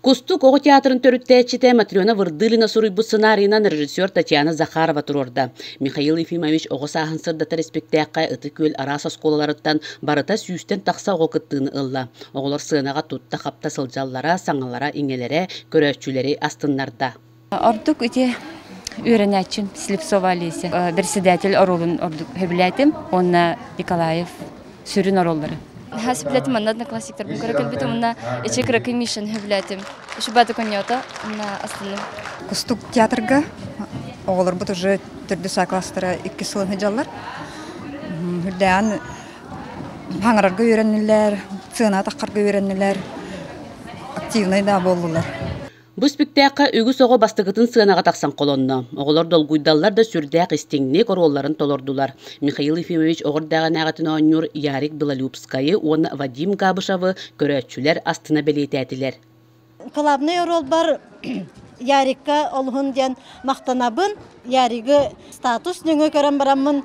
Кустук оҕо театрын төрүттээччитэ Матрена Вырдылина суруйбут сценарийынан режиссер Татьяна Захарова туруорда. Михаил Ефимович оҕо сааһын сырдатар испиктээххэ Ытык Күөл араас оскуолаларыттан барыта сүүстэн тахса оҕо кыттыыны ылла. Оҕолор сыанаҕа тутта-хапта сылдьаллара, саҥалара-иҥэлэрэ көрөөччүлэри астыннарда. Ордук ити үөрэнээччим Слепцова Олеся председатель оруолун ордук сөбүлээтим уонна Николаев сүрүн оруоллары. Хас билэтим манна одноклассниктарбын көрө кэлбитим уонна ичи кыракый Мишаны сөбүлээтим. Шубата коньото уонна астынным. Кустук театрга оҕолорбут уже төрдүс А класстара икки сылын сылдьаллар. Үрдээн хаҥарарга үөрэннилэр, сыана таххарга үөрэннилэр, активнай да буоллулар. Бу испиктээххэ үгүс оҕо бастакытын сыанаҕа тахсан холонно. Оҕолор долгуйдаллар да сүрдээх истиҥник оруолларын толордулар. Михаил Ефимович оҕо эрдэҕинээҕитин оонньуур Ярик Белолюбскайы уонна Вадим Габышевы көрөөччүлэр астына бэлиэтээтилэр. Кылаабынай оруолбар Ярикка олуһун диэн махтанабын. Яригы статус нөҥүө көрөн бараммын,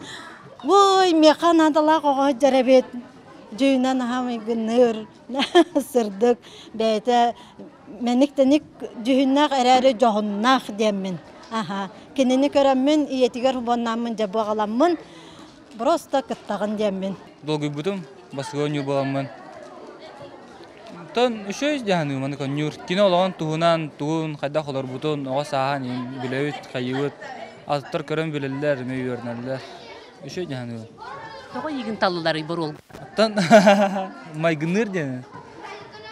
«Ой, миэхэ наадалаах оҕо сылдьар эбит, дьүһүнэн аһаа майгынныыр, сырдык, бэйэтэ мэник-тэник дьүһүннээх эрээри дьоһуннаах диэммин. Аха. Кинини көрөммүн, ийэтигэр убаннааммын дьэ буоҕаламмын, просто кыттаҕын диэммин. Долгуйбутум, бастакы оонньуу буоламмын. Оттон үчүгэй дьаһаныы маны конньуур. Кини олоҕун туһунан, тугун, хайдах олорбутун, оҕо сааһын билэбит, хайыыбыт. Атыттар көрөн билэллэр, эмиэ үөрэнэллэр. Үчүгэй дьаһаныы. Тоҕо эйигин таллыларый боруол? Оттон майгынныыр диэн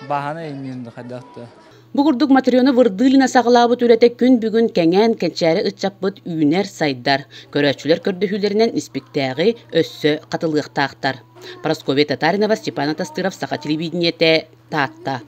Бааһана иҥнин хайдах да. Бу курдук Матрена Вырдылина саҕалаабыт үлэтэ күн бүгүн кэҥээн кэнчээри ыччаппыт үүнэр-сайдар. Көрөөччүлэр көрдөһүүлэринэн испиктээҕи өссө хатылыахтаахтар. Прасковья Татаринова, Степан Атастыров, Саха телевидениетэ, Таатта.